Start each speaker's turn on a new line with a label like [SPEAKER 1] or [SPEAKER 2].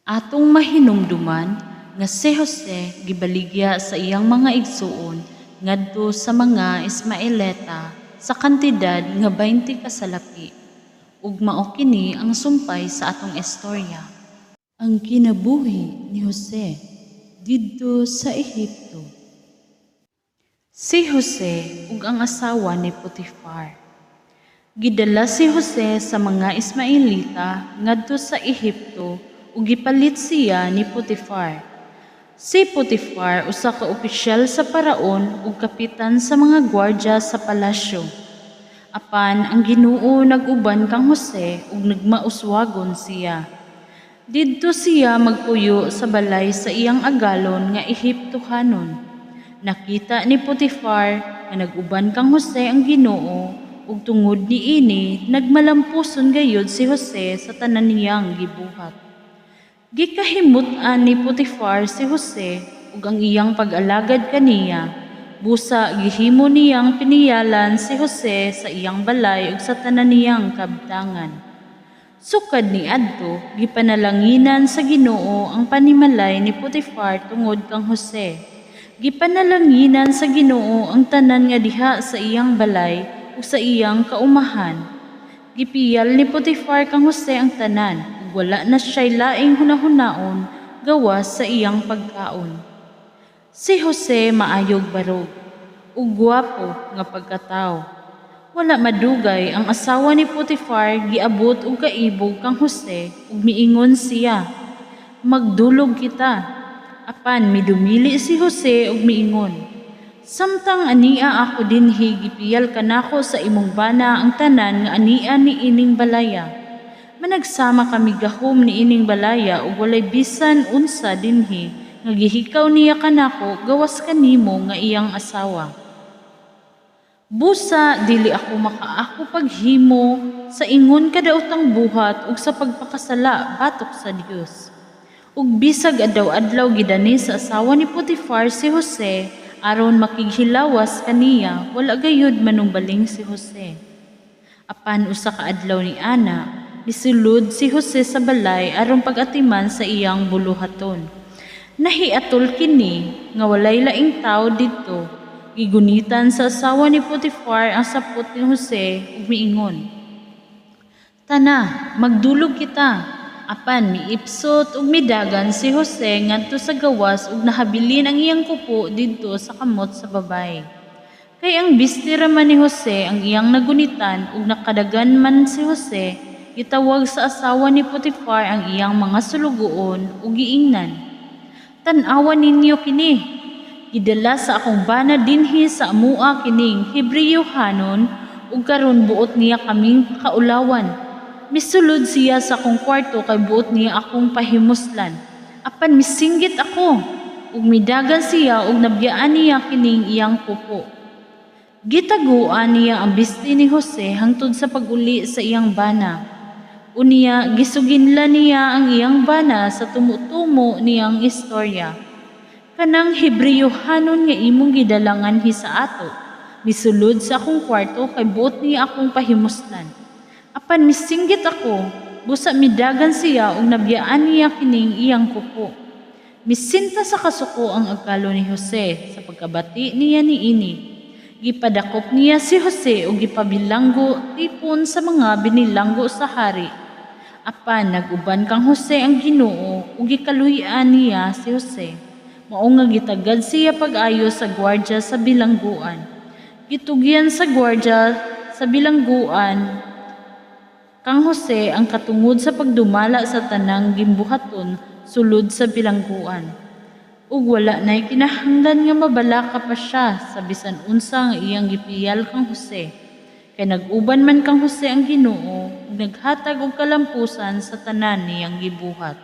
[SPEAKER 1] Atong mahinumduman nga si Jose gibaligya sa iyang mga igsuon ngadto sa mga Ismaelita sa kantidad nga 20 ka salapi. Ug mao kini ang sumpay sa atong istorya. Ang kinabuhi ni Jose didto sa Ehipto. Si Jose ug ang asawa ni Potifar. Gidala si Jose sa mga Ismaelita ngadto sa Ehipto ug gipalit siya ni Potifar. Si Potifar usa ka opisyal sa paraon ug kapitan sa mga gwardya sa palasyo. Apan ang Ginoo nag-uban kang Jose ug nagmauswagon siya. Didto siya magpuyo sa balay sa iyang agalon nga Ehiptohanon. Nakita ni Potifar nga nag-uban kang Jose ang Ginoo ug tungod niini nagmalampuson gayud si Jose sa tanan niyang gibuhat. Gikahimut-an ni Potifar si Jose ug ang iyang pag-alagad kaniya. Busa gihimo niyang piniyalan si Jose sa iyang balay ug sa tanan niyang kabtangan. Sukad niadto, gipanalanginan sa Ginoo ang panimalay ni Potifar tungod kang Jose. Gipanalanginan sa Ginoo ang tanan nga diha sa iyang balay ug sa iyang kaumahan. Gipiyal ni Potifar kang Jose ang tanan ug wala na siya'y laing hunahunaon gawas sa iyang pagkaon. Si Jose maayog barog ug gwapo nga pagkatawo. Wala madugay, ang asawa ni Potifar giabot og kaibog kang Jose ug miingon siya, "Magdulog kita." Apan midumili si Jose ug miingon, "Samtang ania ako dinhi, gipiyal kanako sa imong bana ang tanan nga ania niining balaya. Managsama kami gahom niining balaya ug walay bisan unsa dinhi nga gihikaw niya kanako gawas kanimo nga iyang asawa. Busa dili ako makaako paghimo sa ingon kadaotang buhat ug sa pagpakasala batok sa Dios." Ug bisag adlaw-adlaw gidani sa asawa ni Potifar si Jose aron makighilawas kaniya, wala gayud manumbaling si Jose. Apan usa ka adlaw ni ana, misulod si Jose sa balay aron pag-atiman sa iyang buluhaton. Nahiatol kini nga walay laing tawo didto. Gigunitan sa asawa ni Potifar ang sapot ni Jose ug miingon, "Tana, magdulog kita." Apan miipsot ug midagan si Jose ngadto sa gawas ug nahabilin ang iyang kupo didto sa kamot sa babaye. Kay ang bisti ra man ni Jose ang iyang nagunitan ug nakadagan man si Jose, gitawag sa asawa ni Potifar ang iyang mga sulugoon ug giingnan, "Tan-awa ninyo kini. Gidala sa akong bana dinhi sa amua kining Hebreohanon ug karon buot niya kaming pakaulawan. Misulod siya sa akong kwarto kay buot niya akong pahimuslan. Apan misinggit ako ug midagan siya ug nabiyaan niya kining iyang kupo." Gitaguan niya ang bisti ni Jose hangtod sa pag-uli sa iyang bana. Unya gisuginlan niya ang iyang bana sa tumo-tumo niyang istorya. "Kanang Hebreohanon nga imong gidala nganhi sa ato, misulod sa akong kwarto kay buot niya akong pahimuslan. Apan misinggit ako, busa midagan siya ug nabiyaan niya kining iyang kupo." Misinta sa kasuko ang agalo ni Jose sa pagkabati niya niini. Gipadakop niya si Jose ug gipabilanggo tipon sa mga binilanggo sa hari. Apan nag-uban kang Jose ang Ginoo ug gikaluy-an niya si Jose. Mao nga gitagad siya pag-ayo sa gwardya sa bilangguan. Gitugyan sa gwardya sa bilangguan kang Jose ang katungod sa pagdumala sa tanang gimbuhaton sulod sa bilangguan. Ug wala na'y kinahanglan nga mabalaka pa siya sa bisan unsa nga iyang gipiyal kang Jose. Kay nag-uban man kang Jose ang Ginoo ug naghatag og kalampusan sa tanan niyang gibuhat.